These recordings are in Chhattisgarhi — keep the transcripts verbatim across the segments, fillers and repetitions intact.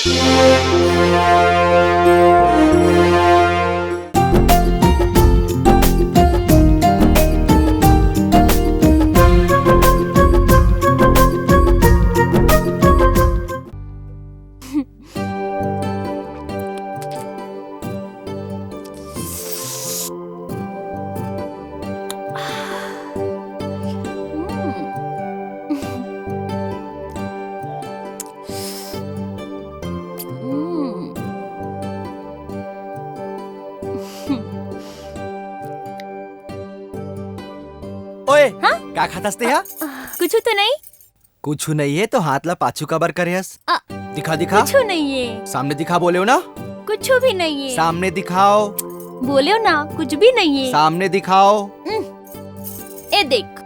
ओए, हाँ? का खाथस तेहा? कुछु तो नहीं। कुछु नहीं है तो हाथ ला पाछू काबर करे हस? आ, दिखा, दिखा। कुछु नहीं है। सामने दिखा, बोले हो ना? कुछु भी नहीं है। सामने दिखाओ। बोले हो ना, कुछ भी नहीं है। सामने दिखाओ। उम, ए देख।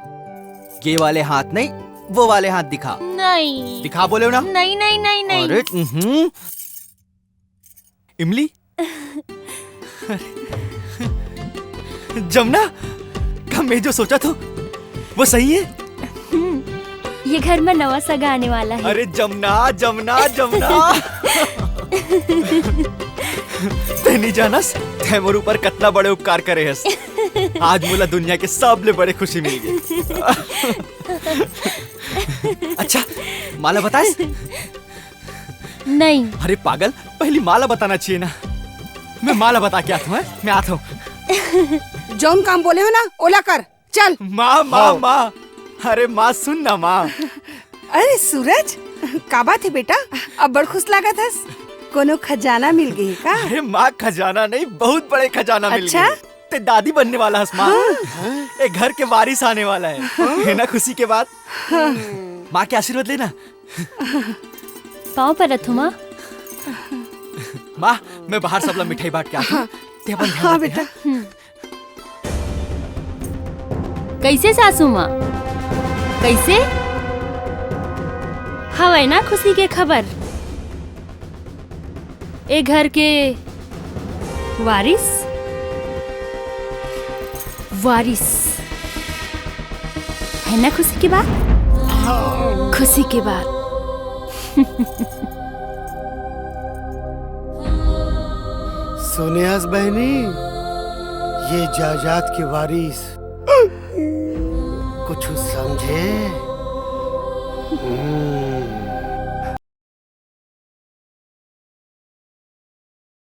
ये वाले हाथ नहीं, वो वाले हाथ दिखा। नहीं। दिखा, बोले हो ना? नहीं, नहीं, नहीं, नहीं। अरे, उहुं। इमली? जमुना, का मैं जो सोचा था, वो सही है? हम्म, ये घर में नवा सगा आने वाला है। अरे जमुना, जमुना, जमुना। तैं नहीं जानस, तैं मोर ऊपर कतना बड़े उपकार करे हस। आज मोला दुनिया के सबले बड़े खुशी मिल गई। अच्छा, माँ ला बतास? नहीं। अरे पागल, पहली माँ ला बताना चाहिए ना। मैं माँ ला बता के आता हूँ, हैं? मैं आता हूँ। जौन काम बोले हो ना, ओला कर। चल। माँ, माँ, हाँ। माँ। अरे माँ, सुन ना माँ। अरे सूरज, का बात है बेटा? अब बड़ खुश लागत हस। कोनो खजाना मिल गई का? अरे माँ, खजाना नहीं, बहुत बड़े खजाना मिल अच्छा? गए। ते दादी बनने वाला हस माँ। हाँ। ए घर के वारिस आने वाला है। है ना खुशी के बात? हाँ। माँ के आशीर्वाद लेना। पाँव परत हूँ माँ। माँ, मैं बाहर सबला मिठाई बांट के आता हूँ। ते अपन ध्यान हाँ रख, बेटा। हैं? हम्म। कैसे सासू माँ? कैसे? हवय ना खुशी के खबर? ए घर के वारिस, वारिस है ना खुशी के बात? खुशी के बात। सुने हस बहनी, ये जायदाद के वारिस कुछ समझे? हम्म।